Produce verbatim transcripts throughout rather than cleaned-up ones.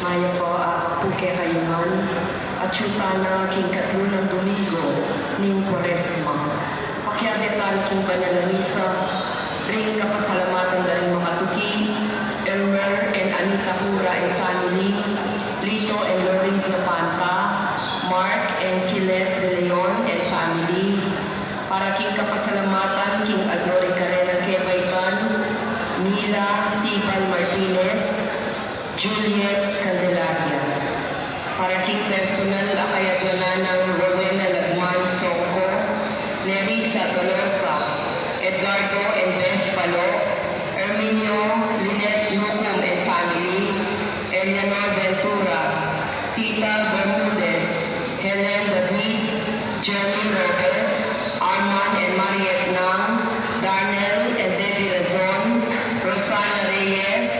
Mayap a apu kekayu ngan, atsu tana king katlu nang Domingo ning Kuaresma. Pakiabe tala king banal a misa, ring kapasalamatan da ring makatuki, Elmer and Anita Cura and family, Lito and Lorenzo Panta, Mark and Kilet de Leon and family. Para king kapasalamatan king Adore Karena Kebaitan, Mila Sibal Martinez, Juliet Candelaria. Para king personal a kayadwanan nang Rowena Lagman Songco, Nerissa Tolosa, Edgardo and Beth Palo, Herminio, Lynette Nucum and family, Eleanor Ventura, Tita Bermudez, Helen David, Jeremy Robes, Arman and Mariette Nang, Darnell and Debbie Razon, Rosana Reyes,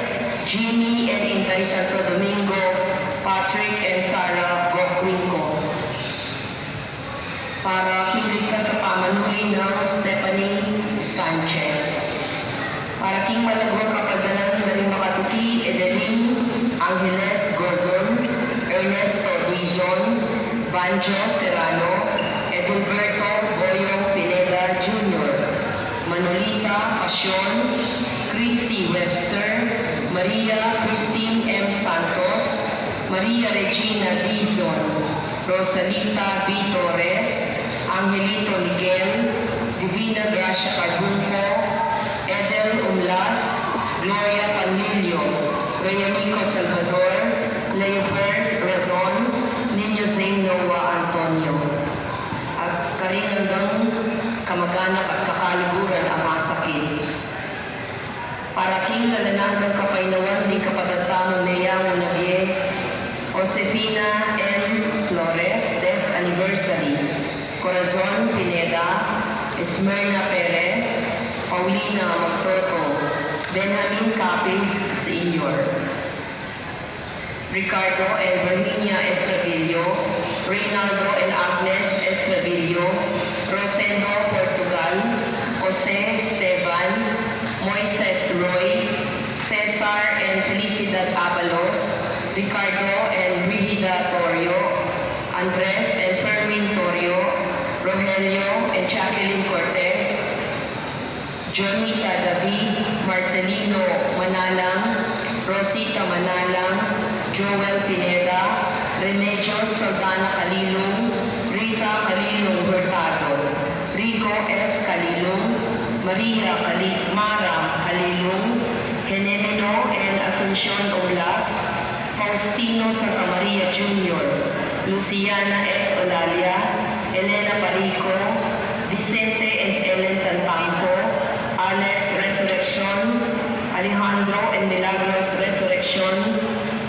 Jimmy and Inday Santo Domingo, Patrick and Sarah Gocuinco. Para king ligtas a pamanuli nang Stephanie Sanchez. Para king malagwang kapaldanan da ring makatuki, Edeline Angeles Gozon, Ernesto Dizon, Banjo Serrano, Edilberto Boyong Pineda Junior, Manolita Pasion, Chrissy Webster, Maria Christine M. Santos, Maria Regina Dizon, Rosalita B. Torres, Angelito Miguel, Divina Gracia Carbunco, Edel Umlas, Gloria Panlilio, Reyonico Salvador, Leovers Razon, Niño Zane Noah Antonio. At karing anggang kamag-anak at kakaluguran a masakit. Para king alang angga kapaynawan ning kapatad tamung meyangu na bie, Josefina M. Flores, death anniversary, Corazon Pineda, Esmerna Perez, Paulina Magtoto, Benjamin Capiz Senior. Ricardo and Virginia Estravillo, Reynaldo and Agnes Estravillo, Rosendo Portugal, Jose Esteban, Moises Roy, Cesar and Felicidad Abalos, Ricardo and Brigida Torio, Andres and Fermin Torio, Rogelio and Jacqueline Cortez, Jonita David, Marcelino Manalang, Rosita Manalang, Joel Pineda, Remedios Saldana Kalilung, Rita Kalilung Hurtado, Rico S. Kalilung, Maria Kali-, Mara Kalilung, Henemino and Asuncion Umlas, Faustino Santamaria Junior, Luciana S. Olalia, Elena Parico, Vicente and Ellen Tantamco, Alex Resurreccion, Alejandro and Milagros Resurreccion,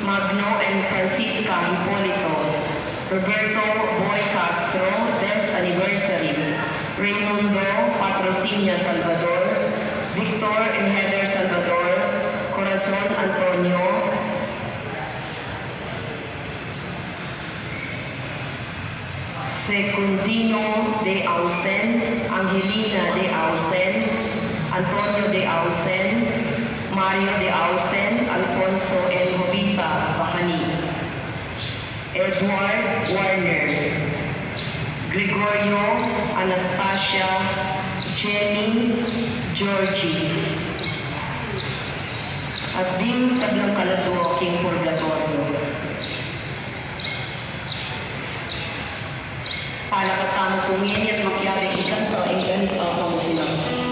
Magno and Francisca Hipolito, Roberto Boy Castro, death anniversary, Raymundo Patrocinia Salvador, Victor and Heather Salvador, Corazon Antonio, Secundino de Ausen, Angelina de Ausen, Antonio de Ausen, Mario de Ausen, Alfonso and Jovita Bacani, Edward Warner, Gregorio, Anastasia, Jenny, Georgie, at ding sablang kaladua king purgatorio. Palakad tamu pu ngeni at makiabe king kanta ing ganita a pamagulakan.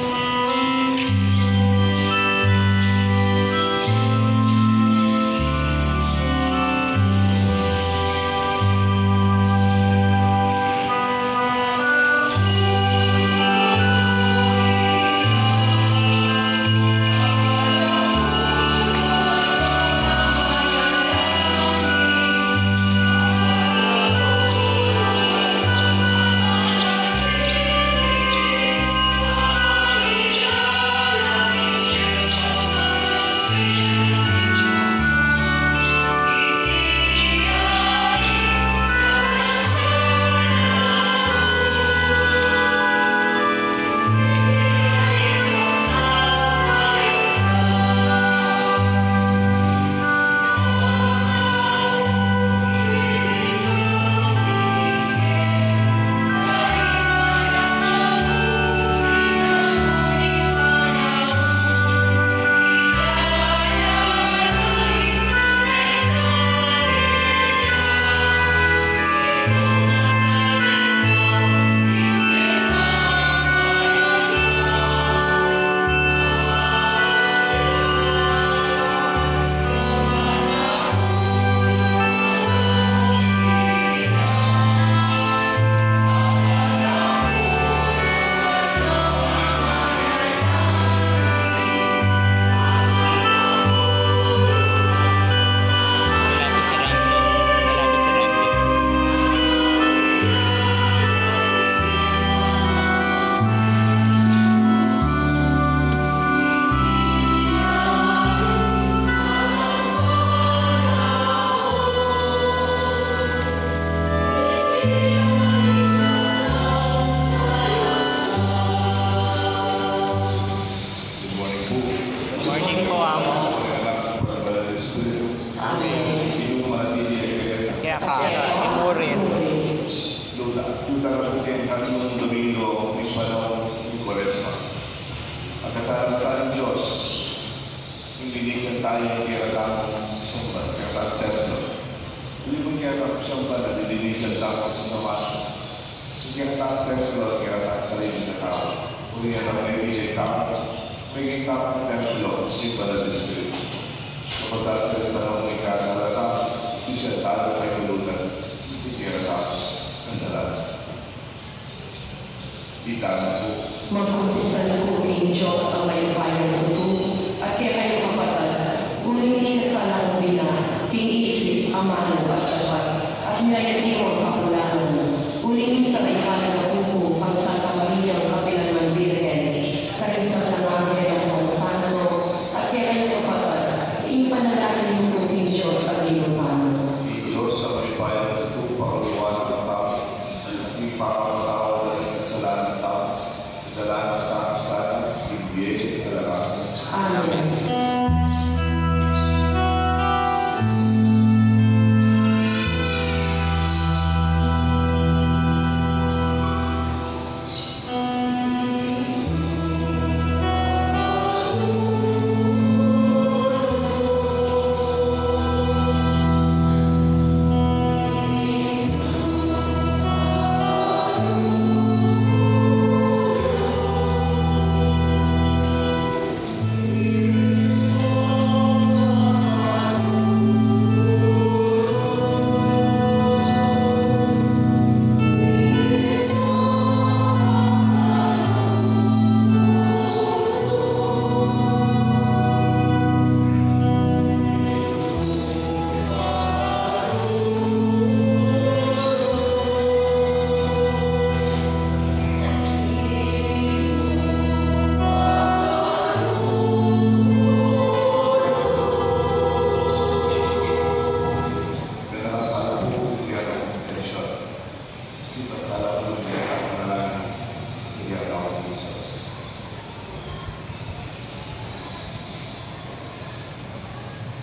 Linisan taya ing keratang samba, ing keratang templo. Uli mu ing keratang samba na lilinisan taya ing sasama. Ing keratang templo, ing keratang sarili na tau. Uli na mebie tau, mebie tau ing templo ning Banal a Espiritu. Kapatad, ing tanung ning kasalatan, sisian taya ing kayulutan ning keratang kasalatan. Itamu ku. Magkumpisan ku king Dios a mayupayang tutu, at kekayu kapatad, uling ing kasalan kung bina, king isip, amanu, at dapat, at mayayaliwang kakulangan. Uling ing mayupayang tutu ku kang Santa Maria, kapilan man Birhen, karing sablang anghel ampong santo, at kekayu kapatad, ing panalangin yu ku king Dios a Ginu tamu. Ing Dios a mayupayang tutu, pakaluluan na tamu, at ipakapatawad na ring kasalanan tamu, dala na tamu sana king bie king alang angga. Amen.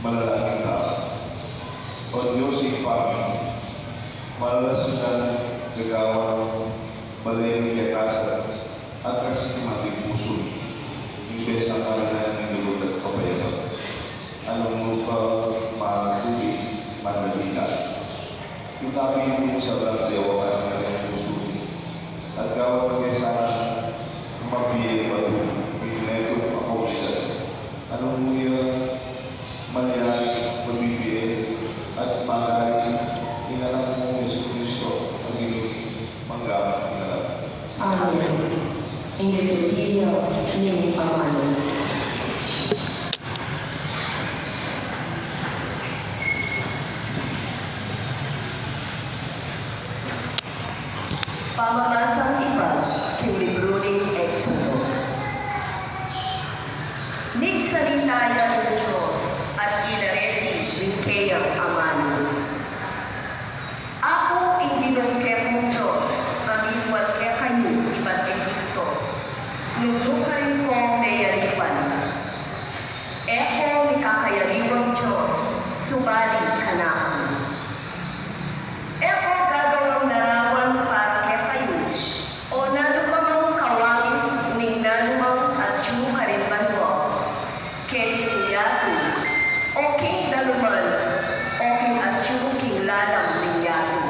Manalangin tamu. O Dios Ibpa mi, mala la sinang gagawan, bale ing kekasan at kasikiman ning pusu mi, ing bes a karinan ning lugud at kapayapan. Anung lupa, man tubig, man dakila. Itabi mu ing sablang dewakan ning pusu mi, at gawan ke sana mabie batu ning metung a komunidad. Nung mu ya malyari, mabibie, at magari ing Anak mu, Jesucristo, a Ginu mi, mangga man king alang angga. Amen. Ing liturgia ning amanu. Pamamasang ibat king libru ning Exodo. Migsalita ya ing Dios at ila reti ring keyang amanu. Aku ing Ginung kekong Dios, a miniwal kekayu ibat Egipto, nung nukarin kong meyari kayu. E ko mikakayariwang Dios, subali kanaku. E ko gagawang larawan para kekayu, o nanu pa mang kawangis ning nanu mang atyu karin banua, keti king yatu, o king daluman, o king atyu king lalam ning yatu.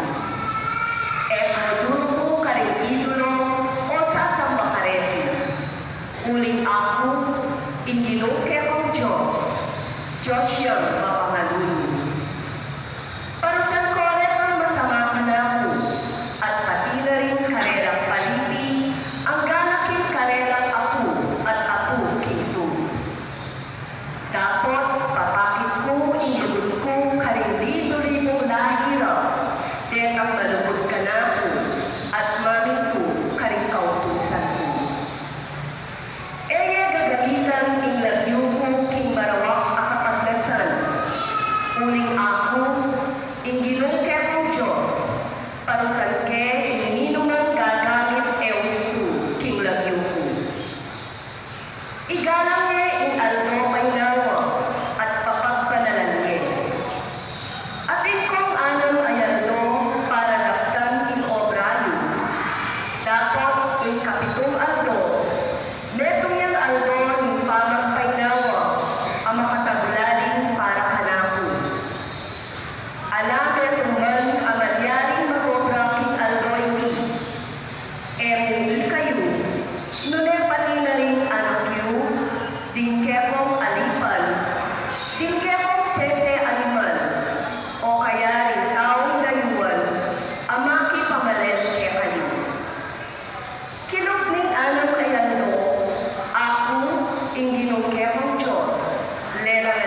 E ko durugu karing idulu, o sasamba kareti. Uling aku, ing Ginu kekong Dios, Dios yang mapangalulu. Parusan ko retang masama kanaku, at pati na ring karelang palipi, anggana king karelang apu at apu king tub. Dapot papakit ku ing lugud ku karing libu-libung lahi ra, detang malugud kanaku, at mamintu karing kautusan ku. E ye gagamitan ing lagyu ku king marawak a kapagnasan, uling aku, ing Ginung kekong Dios, parusan ke ing ninumang gagamit e ustu king lagyu ku. Igalang ye ing aldo paynawa,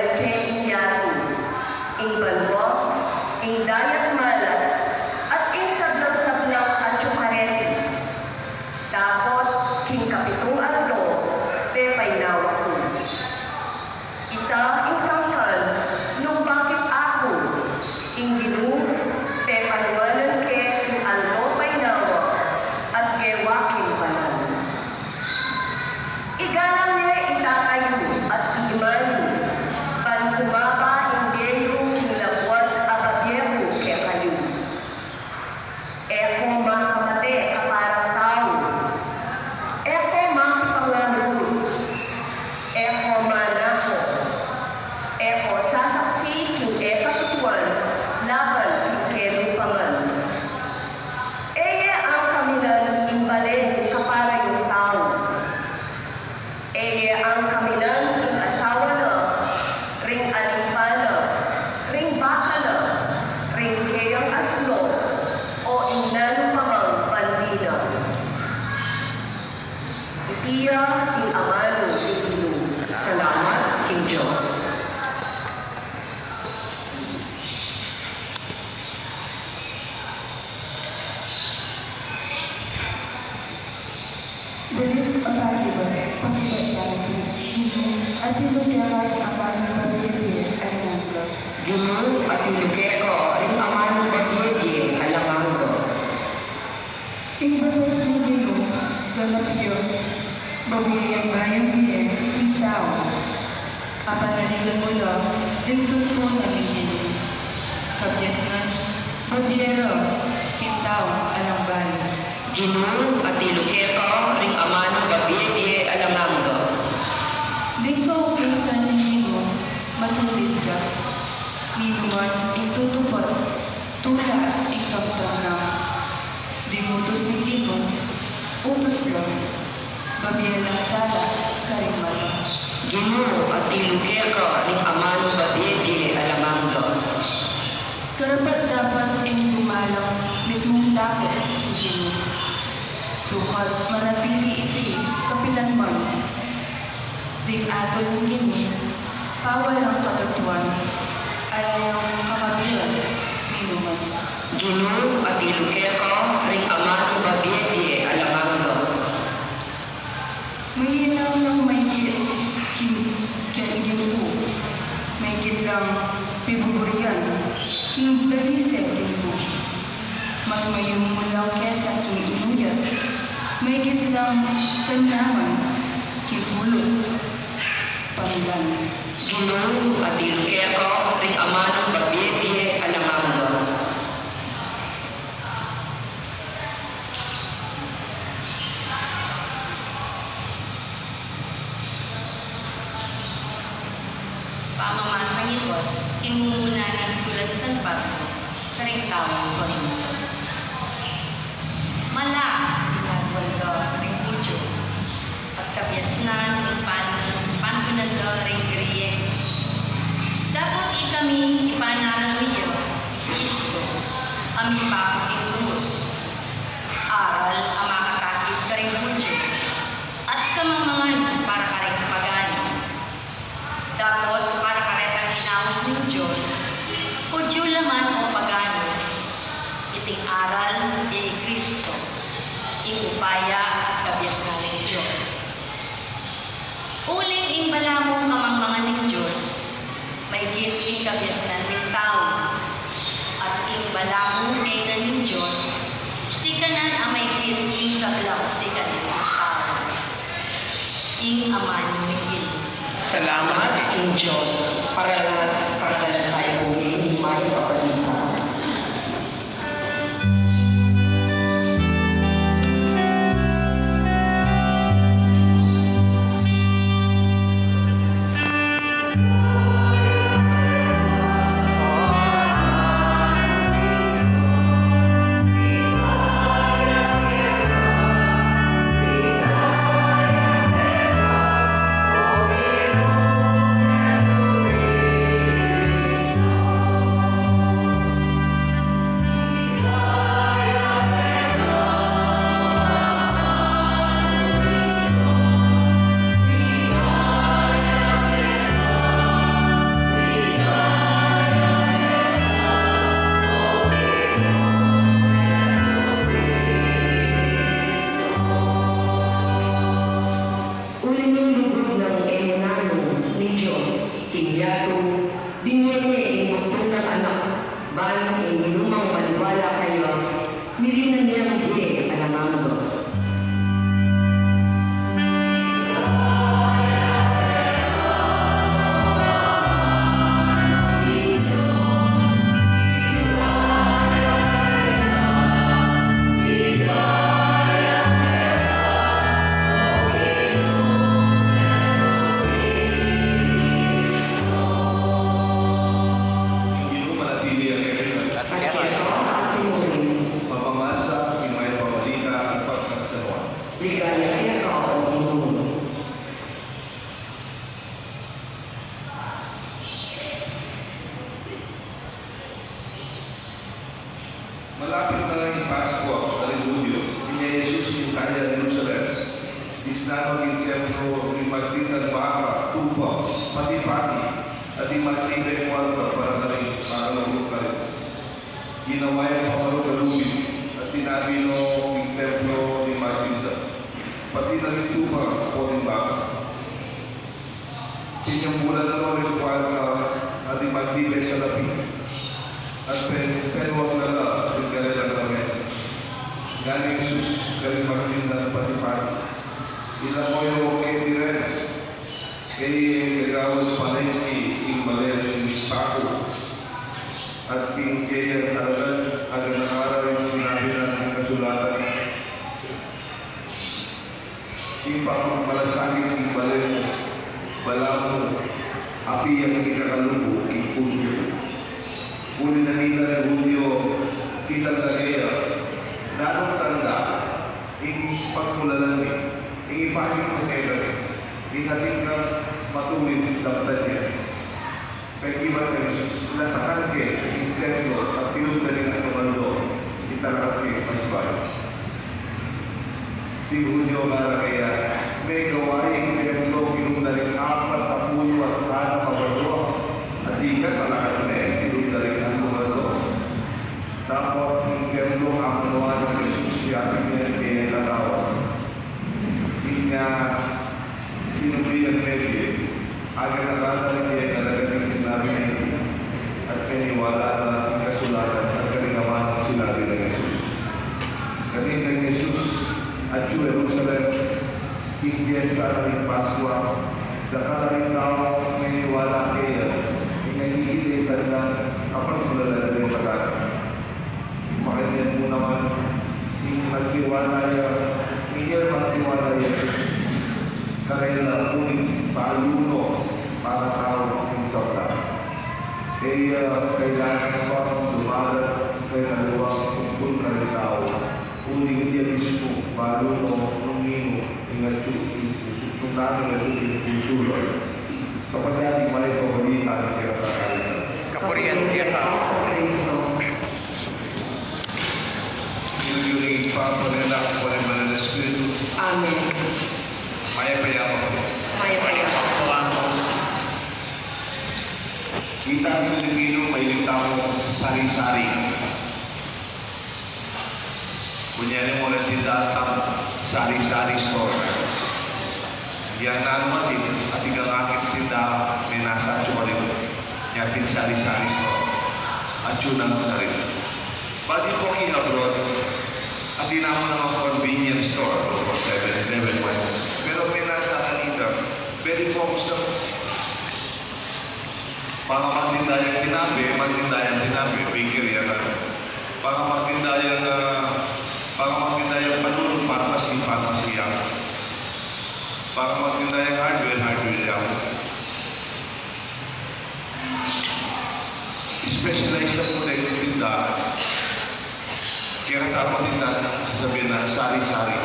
Ke ing yatu, ing banua, ing dayat malat, at ing sablang-sablang atyu kareti. Dapot king kapitung aldo, pepainawa ku. Ita ing sangkan nung bakit aku, ing Ginu, pepanuanan ke ing aldo painawa at gewa king banal. Igalang ye i tata yu at i ima yu, ban kumaba ing bie yu king labuad a babie ku kekayu. E ko makamate kaparang tau. E ko makipangalulut. E ko manako. E ko sasaksi king e katutuan laban king kelupa man. E ye angkaminan ing bale yu kapara yung tau. E ye angkaminan ing asawa na, ring alipa na, ring baka na, ring keyang aslo, o ing nanu pa mang bandi na. Iti ya ing amanu ning Ginu. Salamat king Dios. Dalit a pakibat, pakibat tamu, Ginu, atilu keka ring amanung babie-bie alang angga. Ginu, atilu keka ring amanung babie-bie alang angga. Ing batas ning Ginu, ganap ya, babie yang bayung bie king tau. Apanaligan mu la ring tutu na ning Ginu. Kabiasnan, babie ra king tau alang balu. Ginu, atilu keka ring amanung babie-bie alang angga. Ding kautusan ning Ginu, matulid la. Ninuman ing tutupat, tula ing kamtang na. Ding utus ning Ginu, utus la. Babie lang sala karing mata. Ginu, atilu keka ring amanung babie-bie alang angga. Karapat-dapat ing gumalang mitmung takut king Ginu. Sukat manatili iti kapilan man. Ding atul ning Ginu, pawalang katutuan, ala yang kamabilan ninuman. Ginu, atilu keka ring amanung babie-bie alang angga. Mayayang lang maigit king, king gintu, maigit lang pibuburian king dalise gintu. Mas mayumu lang kesa king inuyat, maigit lang kanyaman king pulut pamilan. Ginu, atilu keka ring amanung babie-bie alang angga. Pamamasan ibat king mumuna nang sulat San Pablo karing taung Corinto. Mala ing aduan da ring Judio, at kabiasnan ning pan-, pantunan da ring Griego. Dapot ikami ipanaral mi ya i Cristo a mipaku king krus, aral a makatakit karing Judio, at kamangmangan para karing pagano. Dapot para karetang inaus ning Dios, Judio la man o pagano, iting aral ya i Cristo, ing upaya at kabiasnan ning Dios. Uling ing balamu kamangmangan ning Dios, maigit ing kabiasnan ning tau, at ing balamu kaynan ning Dios, sikanan a maigit ing sablang sikanan ning tau. Ing amanu ning Ginu. Salamat king Dios. Paralan, paralan tamu ing mayap a balita. Ing yatu, binie ne ing bugtung nang anak, ban ing inumang maniwala kaya, mirinan yang bie alang angga. Ing Ginu manatili ya kekayu. At keka mu rin. Pamamasa king Mayap a Balita agpang kang San Juan. Ligaya keka, O Ginu. Malapit na ing Paskua karing Judio, inya i Jesus king kalye Jerusalem. Disnan na king templo ring magtindan baka, tupa, pati-pati, at ding magtibeng kuarta para karing makalugud karin. Ginawa yang pamarugud a lubing, at tinabi no king templo ring magtinda, pati na ring tupa poring baka. Tinyambulan no ring kuarta a ding magtibeng salapi, at pen-, penwang na la ring karelang lamesa. Ngana i Jesus karing magtindan pati-pati, "Ila kayu keti ren, e ye gagawan palengke ing bale ning Ibpa ku, at king keyang alagad aganaka ra ring sinabi na ning kasulatan." Ing pamagmalasakit king bale mu, balamu, api yang ikakalub king pusu mu. Uli na nita ring Judio, kitang da keya, nanung tanda ing pagmulalan mi, ing ipakit mu kekami ing atin kang matuwid a pagtanda. Pegkibat nang Jesus, "Lasakan ke ing templo at tinunda ring atlung aldo, italakat ke pasibayu." Ding Judio ngara keya, "Megawa ye ing templo kinunda ring apat a pulu at anam a banua, at ika talakat me tinunda ring atlung aldo?" Dapot ing templo, amanuan nang Jesus, yapin ne ing katawan. Inya sinublian me, aganaka ra ing keyang alagad ing sinabi na iti, at peniwala la king kasulatan at karing amanung sinabi nang Jesus. Kanita ing Jesus atyu Jerusalem, king piesta na ning Paskua, dakal a ring tau meniwala keya, ing agigit ing tanda a pagmulalan da ring patay. Makanyan mu naman, ing magtiwala ya, ing magtiwala ya Jesus karela, uling balu no para tau ing sabla. E ya kailangan pang dumalan karing aliwang tungkul karing tau, uling iya mismu balu no nung ninu ing atyu king pusu, nung nanu ing atyu king pusu na. Kapatad, ing mayap a balita ning kekatawanan. Kapurian keka, O Kristo. King lagyu ning Ibpa, ning Anak, ning Banal a Espiritu. Amen. Mayap a yabak. Mayap a yabak. Itang Pilipinu, mahilig tamung sari-sari. Kunyari, mu rin tinda tamu, sari-sari store. Yang nanu atin, atin kang akit tinda, menasa atyu karin. Nya pin sari-sari store. Atyu na karin. Bali pu king abroad, atin namu namang convenience store, o seven eleven man. Pero menasa kanita, very focused na. Baka magtinda yang tinape, magtinda yang tinape, bakery ya. Baka magtinda yang, ah, baka magtinda yang panulun, pharmacy, pharmacy ya. Baka magtinda yang hardware, hardware ya. Specialized na pu ring tinda. Kaya katamu tinda nang sasabian na sari-sari.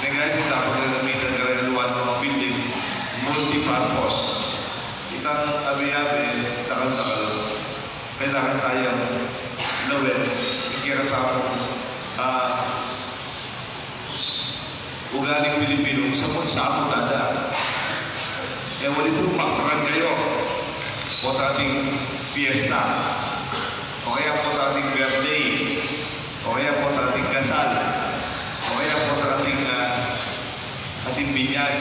Negay, tinda pu rin a mita kareng luan a building, multipurpose. Itang abe-abe, dakal-dakal. Kailangan tayang lawen, ing kekatamung, ah, ugaling Pilipinu, saput-saput da. E, wari pu, makran kayu. Potang ating piyesta. O kaya potang ating birthday. O kaya potang ating kasal. O kaya potang ating, ah, ating binyag.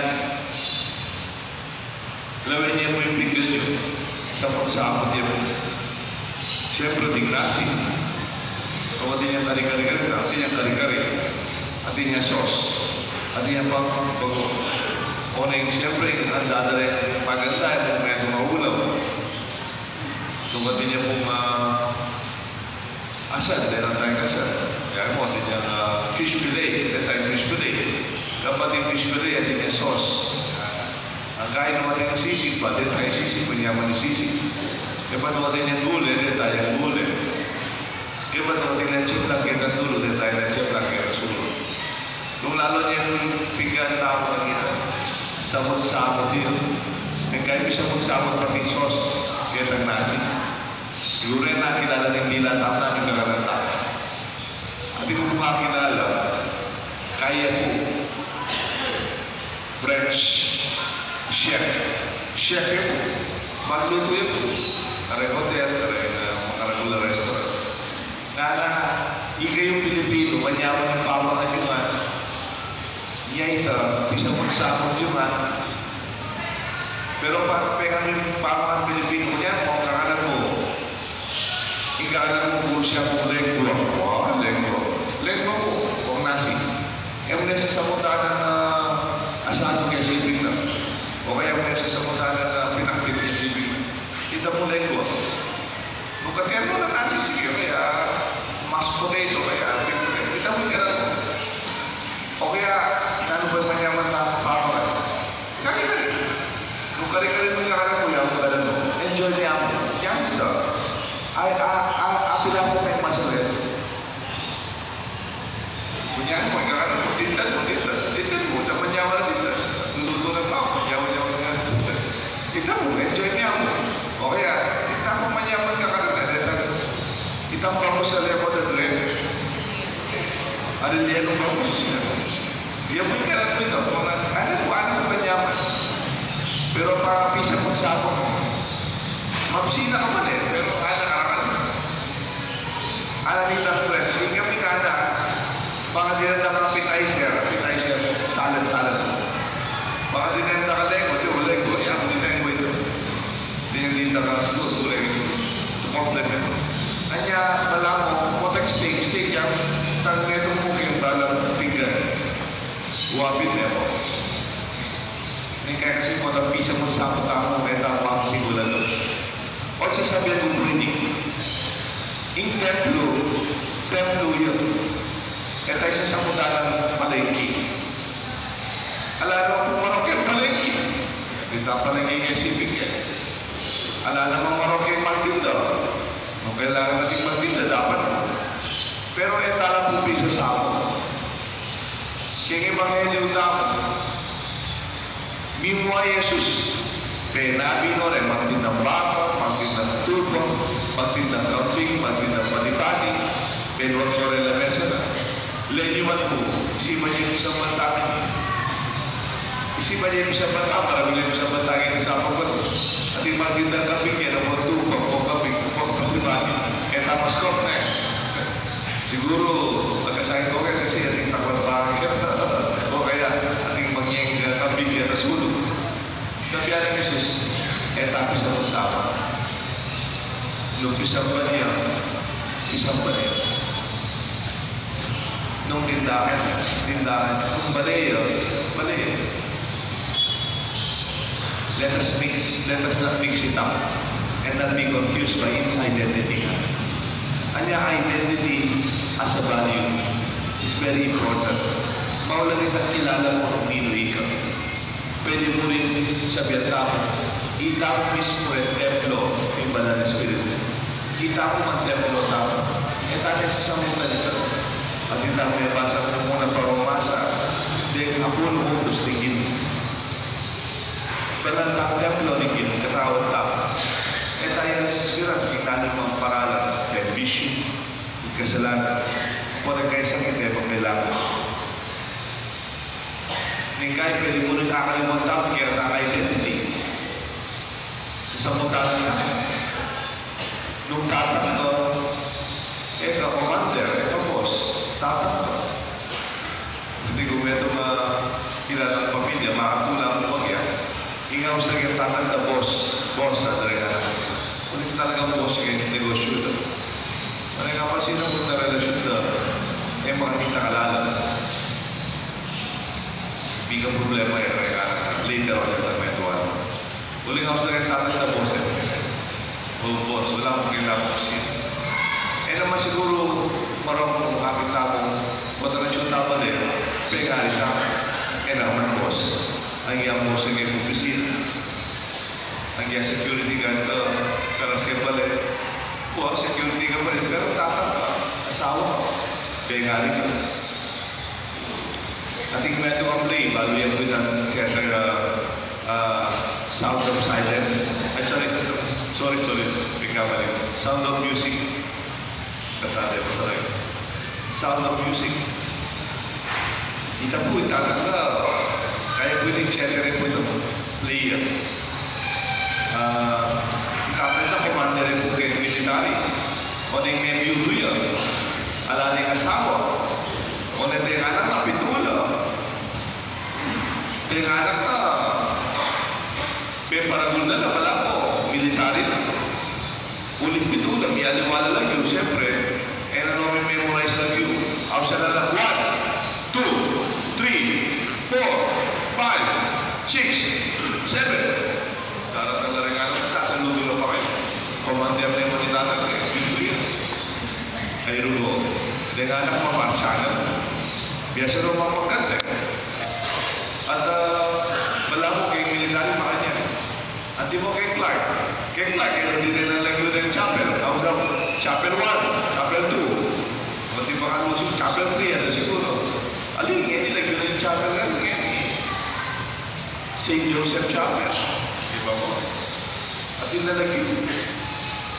Lawen ye pu ing Saput-saput ya. Siyempre, ding nasi. Kung atin yang kari-kari, atin yang kari-kari. Atin yang sos. Atin yang pang-, bago. O neng, siyempre, ing dadaleng maganda, ing metung a ulam. Kung atin yang pung, ah, asal, dena tayang asal. Kaya mo, atin yang, ah, fish fillet, dena tayang fish fillet. Dapat ing fish fillet, atin yang sos. Ang kain mo, atin yang sisig pa, dena tayang sisig, manyaman a sisig. Kaya mo, atin yang gule, dena tayang gule. Kaya mo, atin yang leche flan, keta dulu, dena tayang leche flan, keta sulu. Nung lalu yang pinggan tau kanita, saput-saput ya. Ing kain mi saput-saput pati sos, ketang nasi. Siguru e na kilala ning dila tau na ning kakanan tau. Atin ku pung kakilala, kaya ku, French chef. Chef ya pu. Maglutu ya pu. Kareng hotel, kareng, ah, makaragul a restaurant. Ngana, ikayung Pilipinu, manyaman ing pamakan yu ngan. Nya ita, pisaput-saput yu ngan. Pero pag pengen ing pamakan Pilipinu, nya mo, kakanan mu. Ing kakanan mu, puru siya pung lengua. Wa, lengua. Lengua mu, pung nasi. E mu ne sasamutan a asado kaya siping na. O kaya e mu ne sasamutan a pinakbit kaya siping na. Ita mu lengua. Nung katerno na nasi, sige, kaya mashed potato, kaya baked potato. Ita mu ing kakanan mu. O kaya, nanu pa ing manyaman a pamakan? Kari-kari. Nung kari-kari mu ing kakanan mu, ya mu kakanan mu. Enjoy ne mu. Ya mu ita. Ay, a, a, a, pilasa pa ing masalese. Kunyan mu, ing kakanan mu, tindan mu, tindan. Tindan mu, sa manyaman a tindan. Luluto na tau, manyaman-yaman na. Tindan mu, enjoy ne mu. O kaya, tindan mu manyaman a kakanan, e, tindan. Itang bangus a lengua, dagre. Ari lengua bangus. Ya mu ing kakanan mu, ita mu, ana, ana mu, ana mu manyaman. Pero pa, pisaput-saput mu. Mabsina ka man e, pero ana, ana. Ana nita friend, ing kami ngana, baka dinan da ka appetizer, appetizer, salad, salad. Baka dinan da ka lengua, di o lengua, ya mu ing lengua ita. Dinan, dinan da ka siguru, lengua ita. To complement. Anya, balamu, potang steak, steak, ya, tang metung mu king dalang pinggan. Wapit ne mu. Ning kaya kasi potang pisaput-saput tamu, e tamu makisiguradu. O sasabian ku pu ini, ing templo, templo ya. E ta ing sasamutan a palengke. Ala naman pung maroke ing palengke. Dita palengke kaya siping ke. Ala naman maroke ing magtinda. Nung kailangan natin magtinda, dapat. Pero e ta la pu pisasaput. Keng ebanghelyo tamu, mimua i Jesus, penabi no reng magtindang baka, magtindang tupa, magtindang kambing, magtindang pati-pati, penwat no reng lamesa na. Lenyuan mu, isipan ye ing pisamban tamu. Isipan ye ing pisamban tamu, maraming ing pisamban tamu, ing pisamban ku. Ating magtindang kambing, yan ang pagtupa, pagkambing, pagpati-pati. E ta maskop ne. Siguru, magkasakit ko kaya kasi ating takot bakit. O kaya, ating mangyeng, ah, kabigyan na sulog. Sabi ni Jesus, e ta pisaput-saput. Nung pisamban ya, pisamban ya. Nung tindahan, tindahan. Nung bale ya, bale ya. Let us mix, let us not mix it up and not be confused by its identity. Anya, identity as a value is very important. Maulagang kilala mo kung ninu ika. Pwede mu rin sabian tamu, itamu mismu e templo ning Banal a Espiritu. Itamu man templo tamu. E ta ne sasamutan ita. At itamu e basa ku muna pa masa deng apulu utus ning Ginu. Banal tang templo ning Ginu, katawan tamu. E ta ya sisiran king kanimang paralan, king bisyu, king kasalanan, o king kaisang ita e pamilanggo. Ning kai pwede mu rin kakalimutan ing kekatang identity. Sasamutan na. Nung tatang ka, e ka commander, e ka boss. Tatang ka. Anti ku metung a kilalang pamilya, makakula mu bagya. Ing aus na king tatang da, boss, boss, a dare na. Sige, negosyu da. Mane nga pa sina punta relasyun da, e, makakita ka lalam. Bika problema e, e, later on, ita metuan. Uling aus na rin tatang na boss e. O, boss, wala akong kailangan opisina. E naman siguro, marong kung akit na akong, o, talagang siya tabal e, pengari sa akin. E naman, boss. Ang iyang boss e, kaya opisina. Ang iya security guard ka, karas ke bale. Wa, security ka pa rin, pero tatang ka, asawa ka, pengari ka. Ating meto kang play, balu yang kuitan, et cetera, ah, Sound of Silence. Ay, sorry. Sorry, sorry. Nagkamali. Sound of Music. Kanta de Monterrey. Sound of Music. Ita pu, ita na, kaya pu ini, et cetera pu ita, player. Ah, ita na, commander pu keng military. O, deng me biyu ya. Ala neng asawa. O, deng anak na, pitu la. Deng anak na, peparagul na, balamu military na. Uling pitu la, mialiwa la lagyu, siyempre, e na no mi-memorize lagyu. Au, siya na la, one, two, three, four, five, six, seven. Daratang la ring anak, sasaludu na pa kayu. Commander na mu ni tatang, e, Biblia. Ay, rugo. Deng anak, mamartsa na. Biasa na mapagkat, e. At, ah, balamu keng military, makanyan. Antimo keng Clark. Keng Clark, e, deni na lagyu deng chapel. Au, sa chapel one, chapel two. Antimo keng Lucio, chapel three, e, siguru. Ali, ngeni lagyu deng chapel, ngeni. Saint Joseph Chapel. Di ba pu? Atin na lagyu.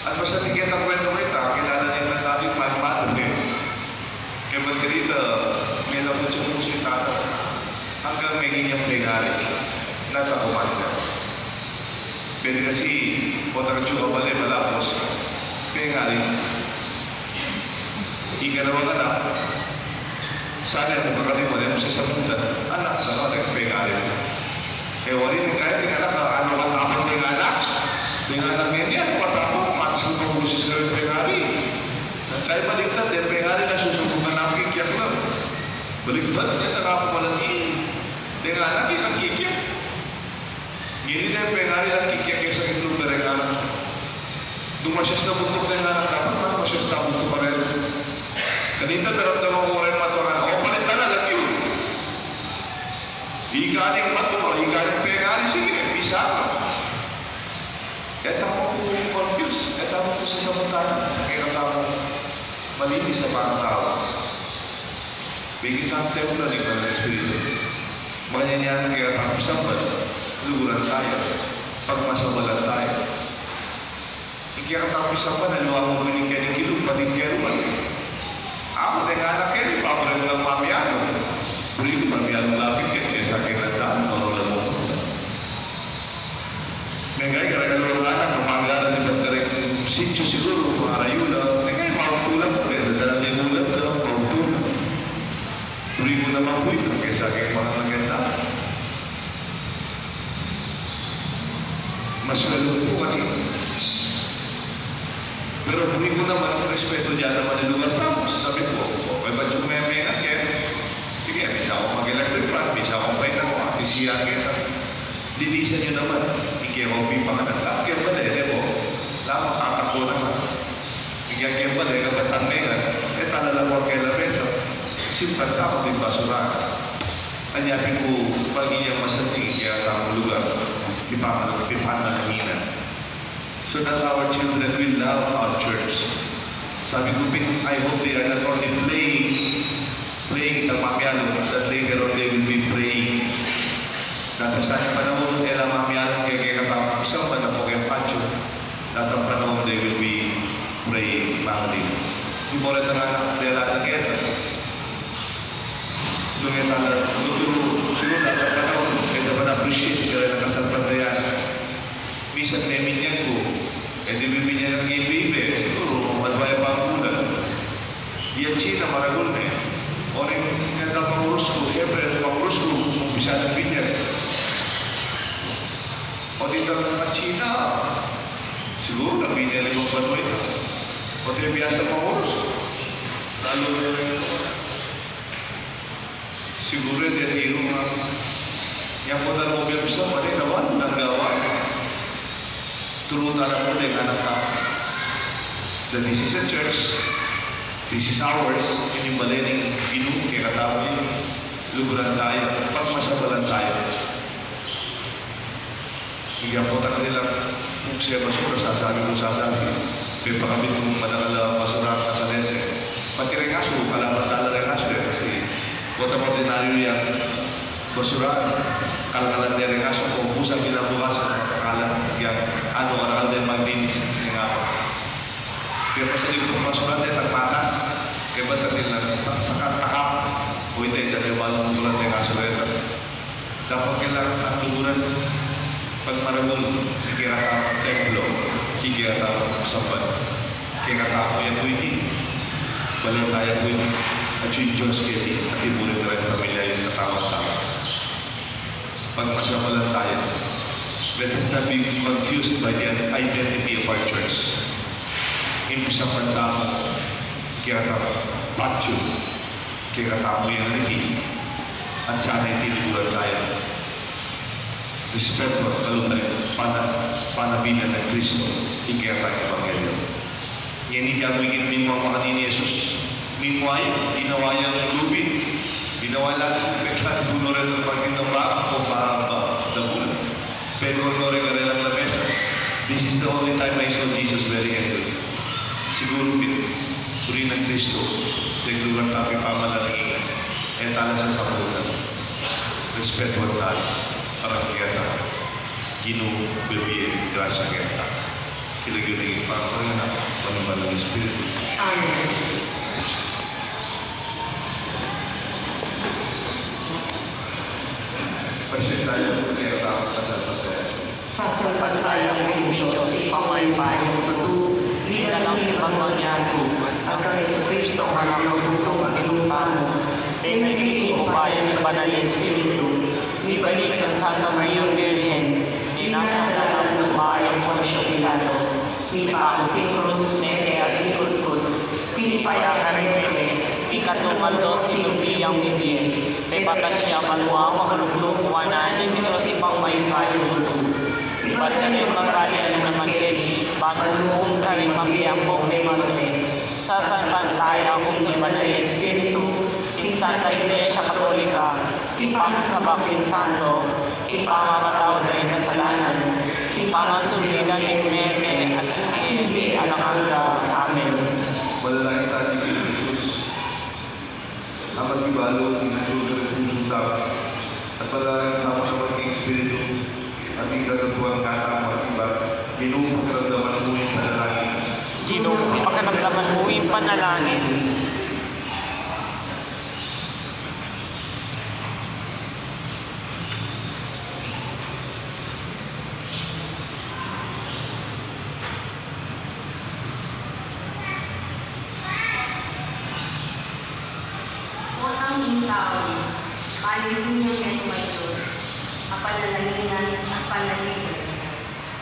At basta atin keta kuwentu, ita, kilala ne ing tanda ning Mother Mary. Kaya ba't kanita, mela mu siya musita, anggang meging yang pengari, nata commander. Pwede kasi, otra tsu ka bale, malapos, pengari. Ika na manganak, sana kung kakalimutan mu sa sabutan, anak na ka, pengari. E, wari ne kaya, deng anak, a, anu, matapang deng anak. Deng anak ngeni, anu, matapang, matis na busis na ring pengari. Kaya baligtad, deng pengari na susubukan na kikyak na. Baligtad, e, tara ku malati. Deng anak, ikang kikyak. Ngeni deng pengari na kikyak kesa king lugdang anak. Nung masyas na buntuk deng anak, dapat mas masyas na buntuk pa rin. Kanita, daramdaman mu rin matua, o, palitan na lagyu. Ika ne ing matua, ika ne ing pengari, sige, bisa na. E tamu pu confuse, e tamu pu sasabutan, kaya tamu malinis a pangatawa. Bigyan tamu templo ning Banal a Espiritu. Makanyan ya ing kekatamung samban, luguran taya, pagmasambalan taya. Ing kekatamung samban, aliwa mu pu ing keni kilub, pati ing keni man. Aku, deng anak keni, pabore ku lang mamialu. Buri ku mamialu lapit keni, kesa keng andanan, marula mu. Mengari, kareng aliwang anak, manggalan ibat kareng sitio siguru, pangarayu la. Mengari, maugtu la, kaya dalan ne mulat la, maugtu la. Buri ku naman pu ita, kesa keng panganak keta. Mas lalo pu kani. Pero buri ku naman, respetu ya naman ing lugar tamu. Sasabi ku, o, kaya ba't yung memengan ke? Sige, bisa kung mag-electric fan, bisa kung painta ko, at isiyan kita. Linisan yu naman. Ing kekong pipanganak, kaya bale, e pu? Lamang atak ku naman. Ing kekong bale, kapag tangengan, e, talaga ko kaya lamesa. Simpan tamu king basurahan. Anya pin ku, maging yang masanting ing kekatamung lugar. Pipan-, pipananginan. So that our children will love our church. Sabi ku pin, I hope they are not only playing, playing ita mamialu, that later on they will be praying. Dapot sa ing panaun, e la mamialu keng kekatamung samban, apo keng patio. Datang panaun they will be praying, makanyan. Di mo rin tangan, dela na keta. Nung e tala, nung turu, siguru datang panaun, e da pa na-appreciate, kaya nakasalpantaya. Minsan meminyag ku, e di meminyag ing bibe, siguru, madwa ya pang bulan. Yang China, maragul ne. O, ning, ning pangurus ku, siyempre, ning pangurus ku, umpisa nang binyag. O, di tang China, siguru, nabinye la ing banua. Biasa pa oras. Lalu na rin. Siguru e de tiru nga. Yang po na mo biasa pa rin naman, nagawa. Turu na rin po din, anak na. That this is a church. This is ours. Ini bale ning Ginu, kaya katamu ini. Luguran tayo. Pagmasabalan tayo. Iga po takal ila, kung siya masura, sasabi ko, sasabi. Kaya pa kami kung madakal a basura, kasalese. Pati rin kaso, kalaban tala rin kaso, eh, kasi kota ordinaryo yan, basura, kalkalan de rin kaso, kung busa kinabukasan, makakalat, yan, ano, aral din maglinis, yan nga pa. Kaya pa sa libro, basura de, tagpatas, kaya ba tatil na, sa, sa katakap, o ito, ito, yung balong bulan de kaso, ito. Dapat kailangan tang luguran pagmaragul, kekatang templo, kekatang sambat. Kekatang yan pu ini, balang tayo pu ini, at yung Diyos keti, at yung murid na rin pamilya yung katawan-tawan. Pagmasabalan tayo, let us not be confused by the identity of our church. Imbis a pagtama, kekatang patyo, kekatamu yang riti, at sana iti luguran tayo. Respeto, kalunan, pana, panabinan ng Kristo, ing kekatang ebanghelyo. Ngeni, kaya mu ikit mimua makanini Jesus, mimua ya, ginawa yang lubid, ginawa lang, pekan, buno rin ang pagkindang baka, o baka, baka, dabulan. Pero no regarela la mesa. This is the only time I saw Jesus wearing a helmet. Siguru pin, puri ng Kristo, naglugar tayo pamanalingan. E tala sa sabutan. Respetuan tayo. Parang kaya tayo. Ginu, bibie, grasya kaya tayo. Kilagyo na yung pamanalingan. Manumbalang Espiritu. Amen. Pasyal tayo, kaya tayo kasal pa tayo. Sasalpantaya ku king Dios, Ibpang mayupayang tutu, ning alang ibpang mangyatu, at kang Jesucristo, anak nang bugtung at inumpang mu, pemigli king upaya ning Banal a Espiritu, mibalik kang Santa Mariang Birhen, kinasal alang upaya nang Poncio Pilato, mipaku king krus, mete at mikutkut, pinipayakan mete, king katlung aldo sinubli yang mibie, pepatas ya banua, makaluglu wanan ning Dios Ibpang mayupayang tutu. Mibat keni king pagkayari na naman keti, banua lub keni king mabie ampong mimaguli. Sasalpantaya ku king Banal a Espiritu, king Santa Iglesia Katolika, king pangasabak ning santo, king pamamatawad ning kasalanan, king pangasundulan ning meme, at king bie alang angga. Amen. Manalangin tayo kang Jesus. Amat ibalu, king atur ning pusu tamu, at manalangin tamu naman king Espiritu, at king katutuan katamu at ibat, Ginu, pakiramdaman mu ing panalangin. Ginu, pakiramdaman mu ing panalangin. Potang ing tau, manintun yang metung a Dios, a panalalingan at panaligan.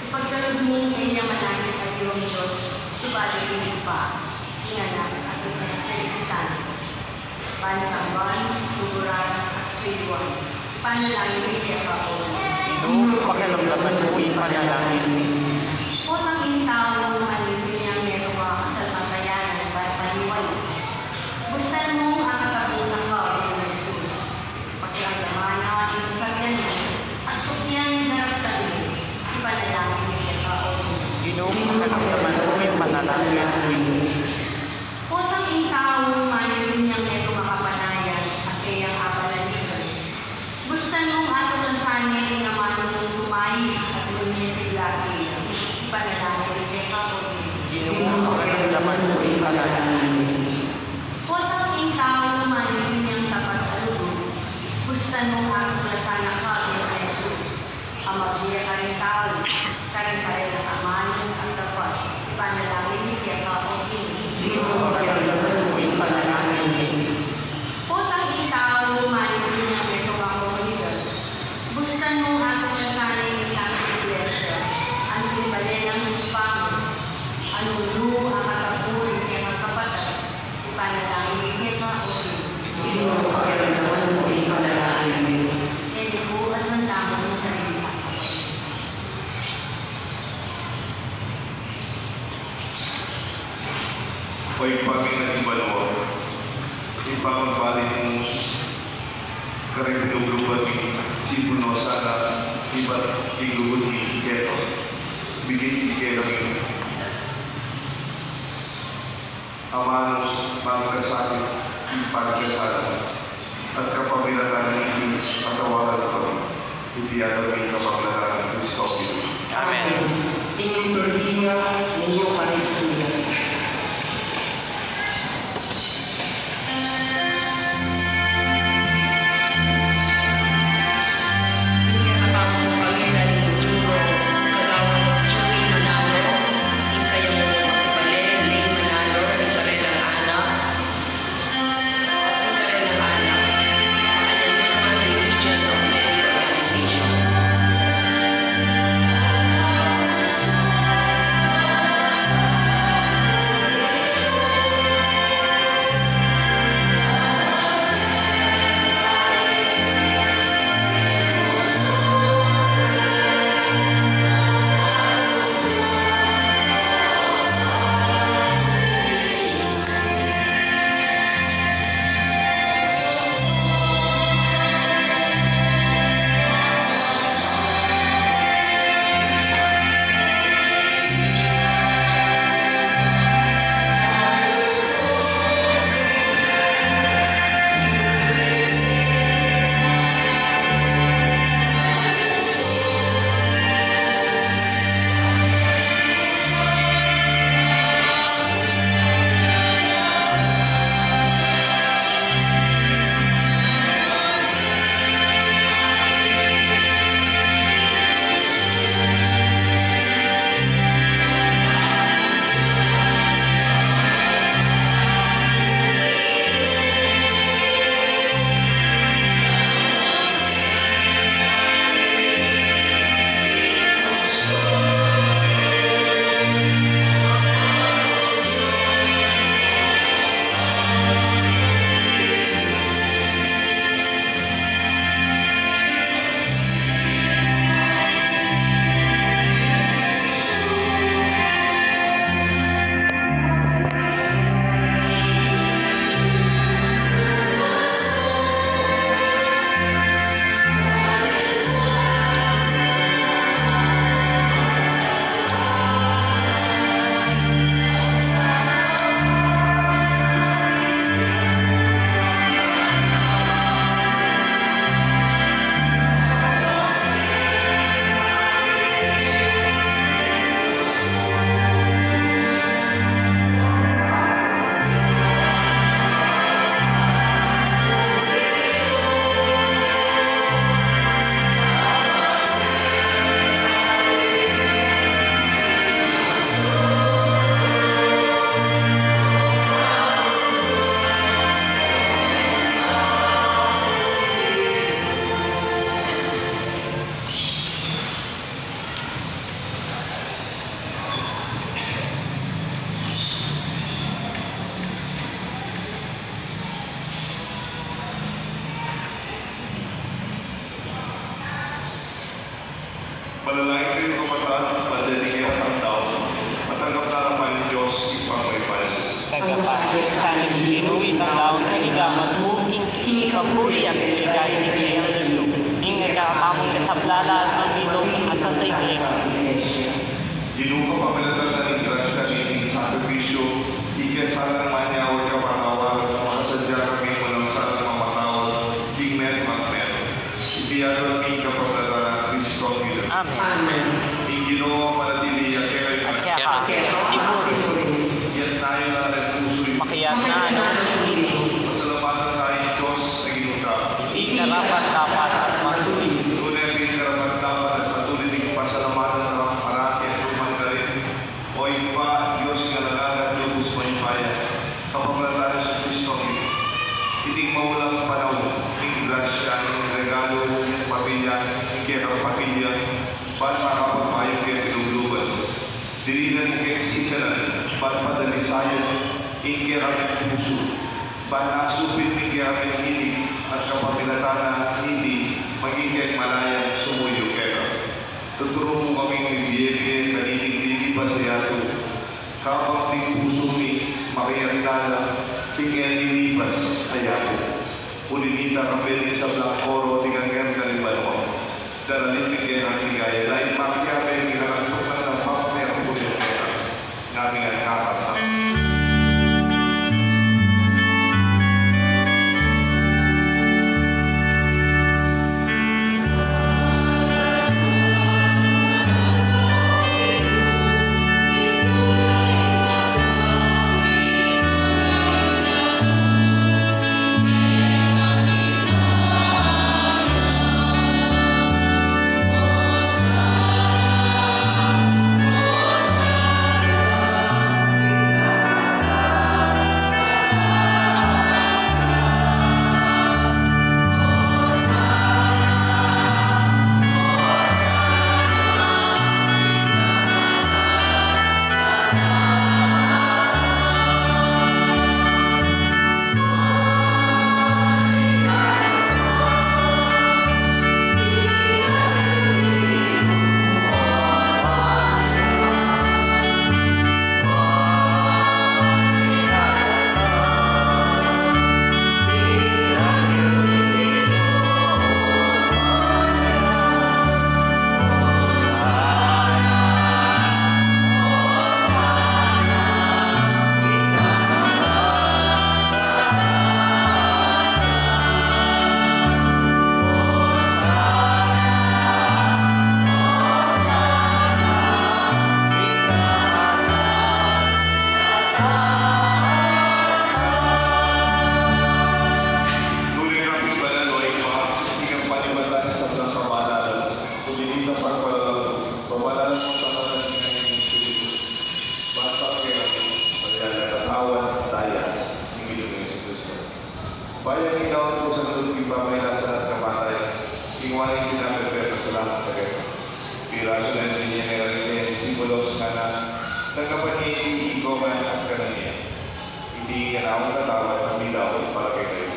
Ipagkalub mu keni a manakit a Ginu Dios, subalit ing Ibpa, ing Anak, at ing Espiritu Santo. Ban samban, luguran, at suyuan. Ipanalangin mi keka, O Ginu. Ginu, pakiramdaman mu ing panalangin mi. Potang ing tau, manintun yang metung a kasalpantayanan, ban paliwan. Bustan mung akatabu na ka, O Ginu Jesus. Pakiramdaman na ing sasabian mu, at kutyan daraptan mu, ipanalangin mi keka, O Ginu. Ginu, pakiramdaman mu ing panalangin mi. Potang ing tau, manintun yang metung a kapanayan, a keyang abanaligan. Bustan mung atuklan sana ing amanu mung tumayi, at nuan ya sigla keka, ipanalangin mi keka, O Ginu. Ginu, pakiramdaman mu ing panalangin mi. Potang ing tau, manintun yang tapat a lugud. Bustan mung atuklan sana ka, O Ginu Jesus, a mabie karing tau, karing karela a amanu at tapat, ipanalangin mi keka, O Ginu. Ginu, pakiramdaman mu ing panalangin mi. Potang ing tau, manintun yang metung a komunidad. Bustan mung atuklan sana ing Santa Iglesia, anti bale nang Ibpa mu, a nung nu akatabu ing O Ibpa mi atsu ka banua, ipamagbalit mu karing lubluban mi, sipul no sana ibat ing lugud mi keka, bigyan mu kekami amanung magkasakit king pagkasala, at kapamilatan niti patawaran mu kami. Iti aduan mi king kapamilatan nang Kristong Ginu. Amen. Ing liturgia ning Eukaristia. Ing kekatang pamilya ning Domingo, Kagawad Joey Manalo, ing kayang makibale, Lay Manalo, ing karelang anak, Manalangin kayu, kapatad, ban ding kekatang daun matanggap na ning Dios Ibpang mayupaya. Tanggap na sana ning Ginu ing daun king ligawan mu, king kapurian at king ligaya ning Kristo, ing kekatang kasaplalan, ning Ginu, king Santa Iglesia. Ginu, kapamilatan na ning grasya ning sakrifisyu, ing kasalang manyawad kapatawaran, makasadya kami mula king salang mamatawad, king metung at metung. Iti aduan mi king kapamilatan nang Kristong Ginu. Amen. Amen. Ing Ginu manatili ya kekayu. At keka. At keka. Iyan na ing pusu yu. Makiabe na, no? Pasalamatan taya ing Dios a Ginu ta. Iti karapat-dapat at matulid. Tune pin karapat-dapat at matulid ing pasalamatan tang parati at lagyu man karin. O Ibpa, Dios ning alang angga at lubus mayupaya, kapamilatan nang Jesucristo, iting maulang panaun, ing grasya, ing regalu, ing pamilya, ing kekang pamilya, ban makapagpayu king lubluban. Dirinan mu keng sikanan, ban padalisayan ing kekaming pusu, ban nasupit ing kekaming inig, at kapamilatan na niti, maging keng malayang sumuyu keka. Tuturu mu kaming mibie-bie kaniting lilipas a yatu, kabang ing pusu mi Makiabe la king Eni Nivas a yabe. Uli na nita, kambe ning sablang koro, king Angel na ring Banua. Daralit king kekang ligaya, laing makiabe king kalantukan na pamakiabe king kekang. Ngami ngan kakanta. Nune ka pin banal, o Ibpa, ing panibatan ning sablang kabanalan, uli na nita pagpalalang mu, pabanalan mu sa banal ning Espiritu. Basta kaya, kaya nakatawan, daya, ning Ginu ming Jesucristo. Bayu ing daun ku sa lub king pamagkasakit at kamatayan, ing waning tinape, pepasalamat ku keka. Pirasu na rin niya, nilagay king disipulos, ngana, tanggapan ye iti, igokan at kanan ye. Iti ing kekang katawan, a midaun para kekayu.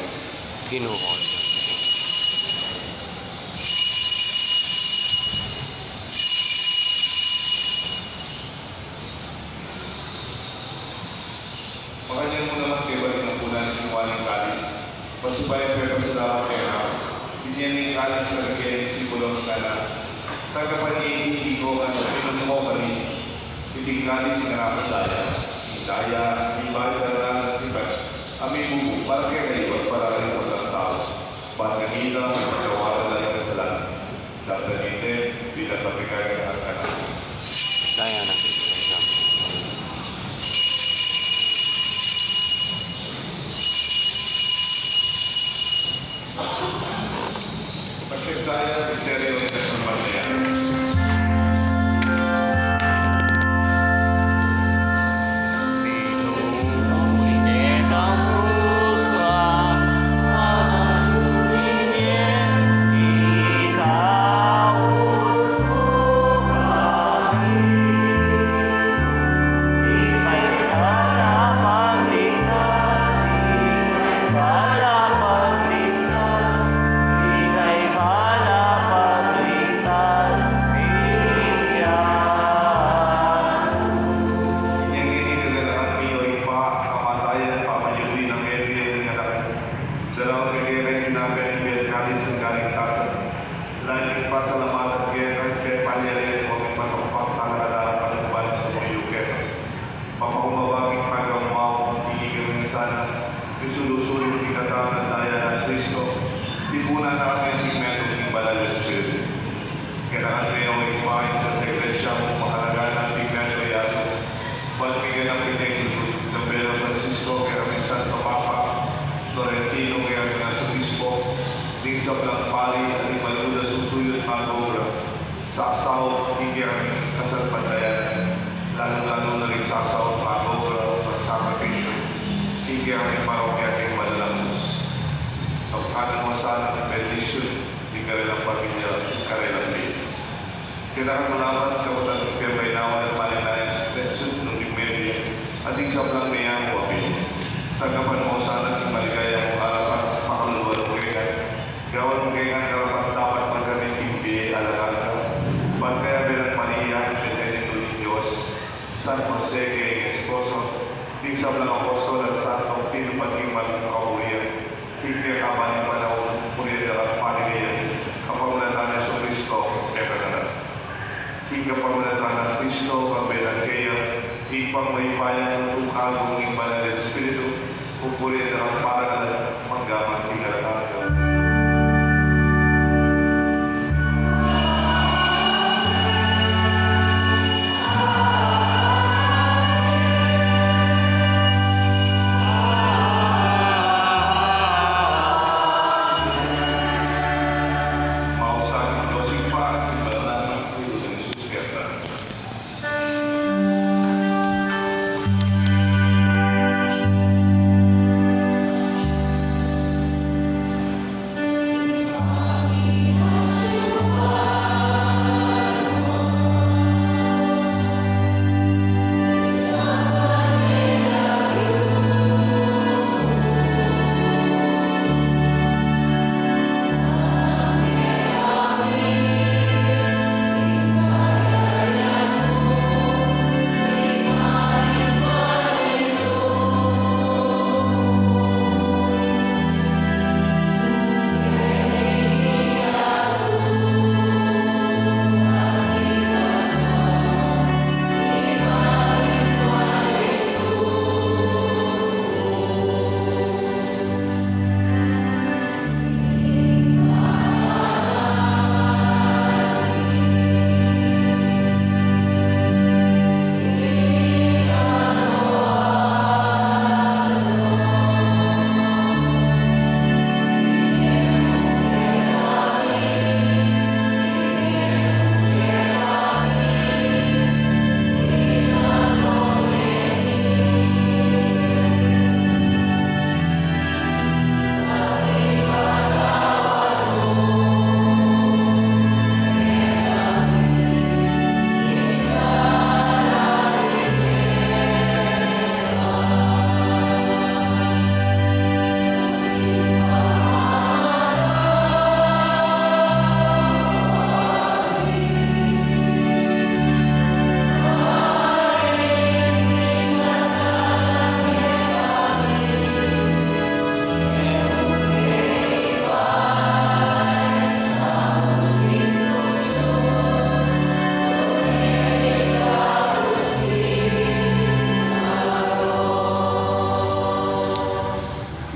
Ginu. Makanyan mu naman kaybat ing ampunan ing waning kalis, pasibayu pepasalamat keka, binie ne ing kalis karing kekang disipulos, ngana, tanggapan ye iti, igokan at minum ko keni. Iti ing kalis ning alang angga a daya, ing daya ning bayu at alang anggang tipan, a mibubu para kekayu at para karing sablang tau, ban kanita mapatawaran la ing kasalanan. Daptan ye iti bilang papigay king kekang. Daya na. Pasyag taya, misteryu ning kasalpantayanan. Inya ngeni, kekang mi, o Ibpa, ing kamatayan, pamanyubli nang mebie ning Anak mu. Daraun mi keka ing tinape at ing kalis ning kaligtasan. Lalu king pasalamatan keka, ing pepanyari at maging matampang tala at alang panumban sumuyu keka. Mapakumbaba king pagawang mu, ing iglesia mu, misulu-sulu king katawan at daya nang Kristo, tipunan na kami king metung ning Banal a Espiritu. Kekang mi, o Ibpa, ing Santa Iglesia mu, makalaga nang king metung yatu, ban migay nang pigay ning Bebelo Francisco, kekaming Santo Papa, Florentino, kekaming Arsobispo, ding sablang pari, at ding malugud a susuyu at mag-obra, sasaut king kekang kasalpantayanan, lalu-lalu na ring sasaut, mag-obra, magsakripisyu king kekang parokya king Banal a Krus. Kapkanan mu sana ing bendisyun ning karelang pamilya, king karelang bie. Kekang malaman, kapatad, king pepaynawan at maligayang suspensyun nung ring mebie, at ding sablang meangu a pili. Tanggapan mu sana king maligaya mung arapan, pakalulu mu keka. Gawan mu kekang karapat-dapat magkamit king bie alang angga, ban kayabe nang Maria, Birhen ning Dios, San Jose, kekang esposo, Ding sablang apostol at santo, tinupad king banal a kaburian king kekaban ning panaun, purian da la at paligayan kapamilatan nang Jesucristo, kekatamu. King kapamilatan nang Cristo, kambe na keya, ing pagmayupayang tukalu ning Banal a Espiritu, pupurian da la at paligayan, mangga man king alang angga.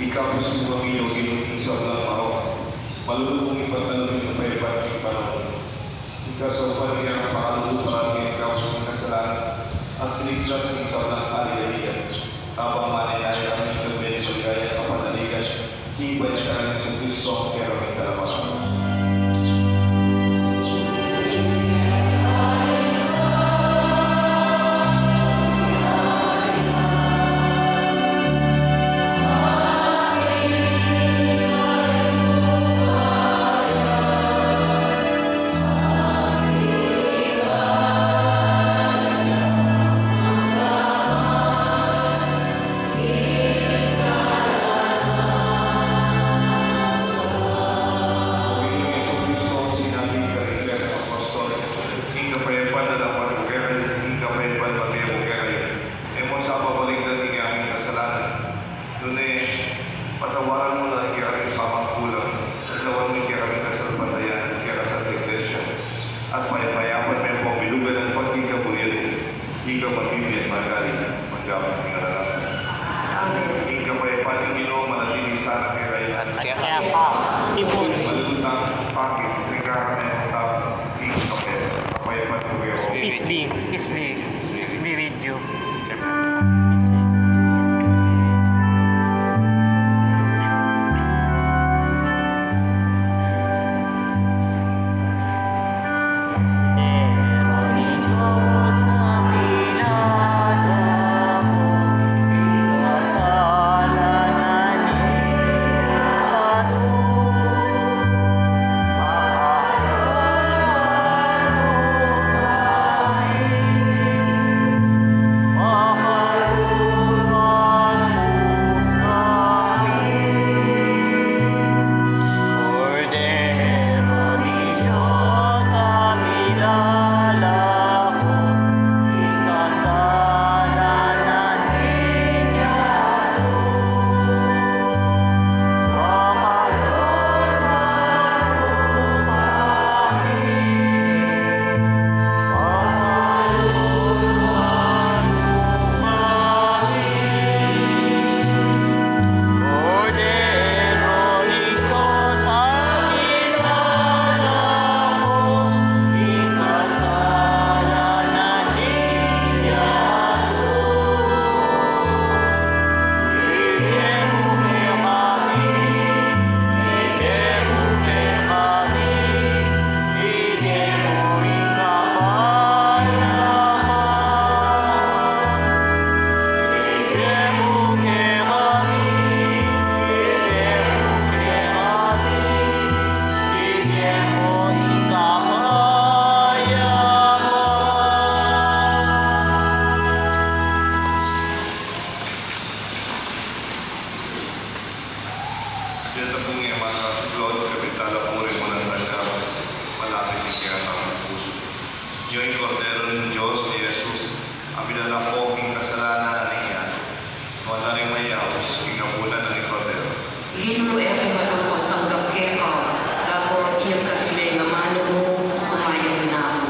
Ikabus mu kami, O Ginu, king sablang marok, malugud mung ipagkalub ing kapayapaan king panaun. Ing kasaupan ning pakalulu parati ing ikabus ning kasalanan, at iligtas ing sablang alialigan. Kabang manenaya kami king maligayang kapanaligan, king banal nang Jesucristo, a kekaming Talapangabus. Panginoong Jesucristo, sinabi mu karing apostol mu, ing kapayapan dadalan ku kekayu, ing kapayapan papie ku kekayu. E mu sa babalikdan ing kekaming kasalanan, nune patawaran mu la ing kekaming pamagkulang, at lawan mu ing kekaming kasalpantayanan king kekasang Iglesia, at payapayapan me pu king kaburian mu. Ika a mabibie at magaling, mangga man king alang angga. Amen. Ing kapayapan ning Ginu manatili sana kekayu. Kaya pa, ibon. Malugud tang pakit, rikara me ing tau, ing kapayapan, kapayapan ku kekayu. Peace be, peace be, peace be with you. Ngeni at kapitan da la purian mu ing tanda, malapit ing kekatamung pusu. Iyong Kordero ning Dios, i Jesus, a milalako king kasalanan ning yatu. Nuan la ring mayaus king abulan na ning Kordero. Ginu, e ku manupang tanggap keka, dapot iyagkas mu ing amanu mu, kumayap na ku.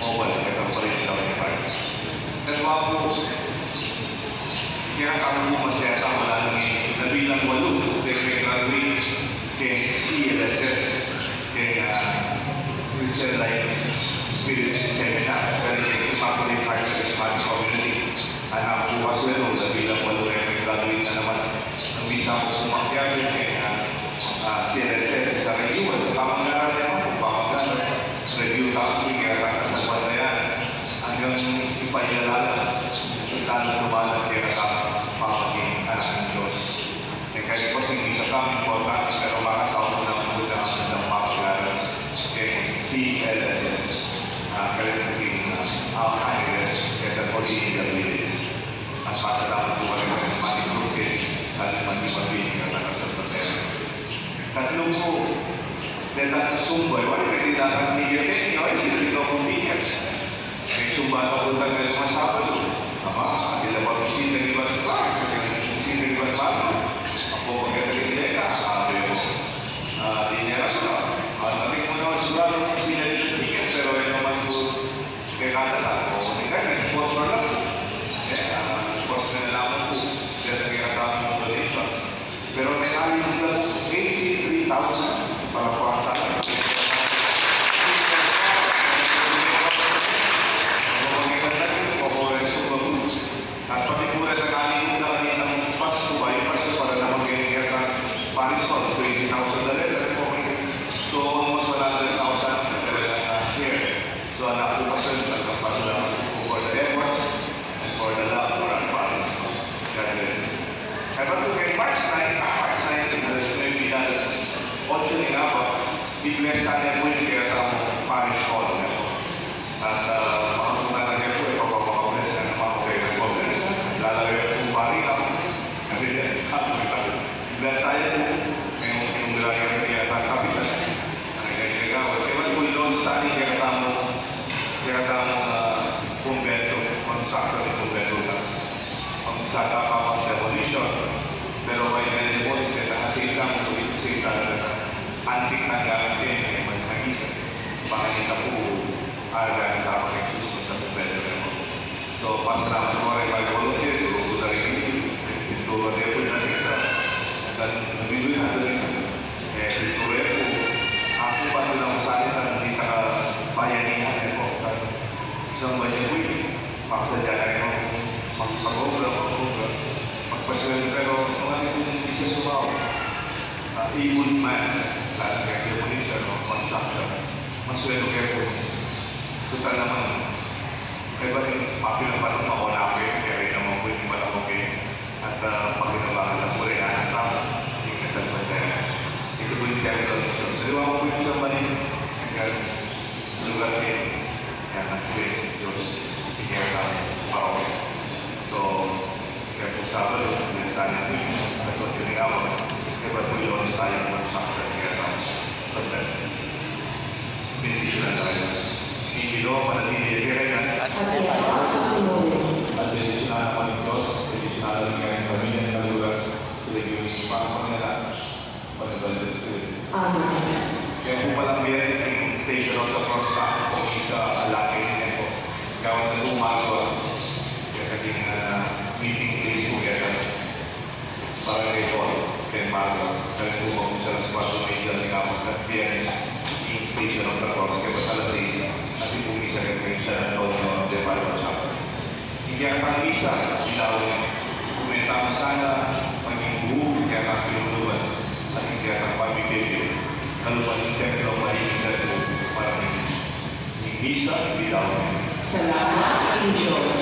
mobile, keng Palit County Park. Katuang pu, kaya kami pu masaya, wala nang labi lang walu, keng graduate, keng C L S S, keng, ah, Christian Life Spirit Seminar, keng Immaculate Heart Charismatic Community. Anak pu kasi, no, labi lang walu, keng graduate na naman. Nung minsan ku pu makiabe keng, ah, ah, C L S S, sa review, at pamanggaran naman, pamanggaran. Review tamu, kaya kakasaguan na yan. Anggang ipayalala, tamu naman, kaya kami pamangkin anak ning Dios. Kaya kasi pu, sing misa kami, importante, pero makasama na pu na ang pamanggaran. Keng C L S S, ah, kaya naging, ah, ah, I R S, kaya sa Cortina del Village. At pasalamat pu kami sa Charismatic Group, eh, dahil mandi-mandi kami sa Presbyterian. Katlu pu, deta Zumba, e wari, pwede na kami ni Yete, e wari, sino ito kung bigat? May Zumba na pu tamu ngeni Sabado. Ama, dila pa bisita ni Batbat, bisita ni Batbat. Apo, pagkatagin deta, sabi ko. Ah, di niya lang, ah, sabi ko na, sigurado kung sila yung ticket, pero yun naman po, kaya kada lang, o, hindi ka, nag-sponsor lang. Eh, ah, sponsor na lang po. Kaya lagi ang daming donation. Pero may ayon lang po, eighty-three thousand para po ang tao. Ang mga ganda po, po, po, po, po, At pati pu reta, kaning pu kaninang Pasko, bayu Pasko, para naman kaya kaya parish hall, twenty thousand na rin, sabi ko, okay. So, almost one hundred thousand na talaga last year. So, anak pu, pastor, talagang pasalamat pu for the efforts and for the love for our parish. God bless you. Kaya pa pu keng March nine, ah, March nine, alas nuebe, alas otso ning abak, i-bless na pu ing kekatamung parish hall, ne pu. At, ah, mga tunay na niya po, ipapapakabres na ng mga kainan ko. Lalayo po pari ako. Kasi niya, sabi ko, bless tayo po. May, may mga niya at kapitan. Ang kaya niya gawin. Kaya po, Lord, sa ating kaya tamo, kaya tamo, ah, kumbento, construction ng kumbento na. Ang sa kapapang demolition. Pero may demolition, kasi isang, isang talaga. Antik na gamit yan, eh, mas nag-isa. Bakit ito po, Aga, tama kay Jesus, sa pupwede na mo. So, pasalamat ko rin kay volunteer, turo ko sa rin yung pintura na yun, na rin sa, na, na, na, na, eh, pintura yun po. Ako pa rin ako sa akin, na hindi nakabayanihan, eh, po. Isang banyo po yun. Makasadya na rin ako. Magpag-obra, magpag-obra. Magpasweldo, pero kung ano yung isa sumawa. Ah, evil man, sa akin, kaya po yun siya, no? Construction. Masweldo kaya po. Tutal naman, kaya ba rin, mapilang pa nung mauna pa yun, kaya rin naman po yung iba na okay. At, ah, pag ginawa ka na po rin, anak na, yung kasal pa tayo. Ito po yung templo ng Diyos. Saliwa mo po yung sa mali, hanggang lugar din. Yan, ang sila yung Diyos. Hindi kaya tayo, pa okay. So, kaya po Sabado, yung tayo po yung kasal ko ni Awa. Kaya ba po yung tayo po sa kasal kaya tayo. Pagkat, bendisyon na tayo. Hindi, Lord, manatili kayo na. At bendisyon na naman ito. Bendisyon na naman kayo. Pamilya, kaluran. Sila yung pangalanan. Pagkabalik sa Spirit. Amen. Kaya po palang Biyernes, yung Station of the Cross sa akin po, isa alagay niya po. Gawin na po umaga. Kaya kasi nga, meeting place po kaya. Barangay Hall, Denmark. Kaya po po sa alas kwatro medya ng alas sa Biyernes, yung Station of the Cross, kaya po sa alas sais, at yung po misa kaya po sa San Antonio, Denmark, Chapel. Ing kekatang misa, ilaw niya. Kumeta mo sana, maging buo, ing kekatang pinuluan, at ing kekatang pamibibig, kalupa ning templo, maging templo, para ning misa, ilaw niya. Salamat, King Diyos.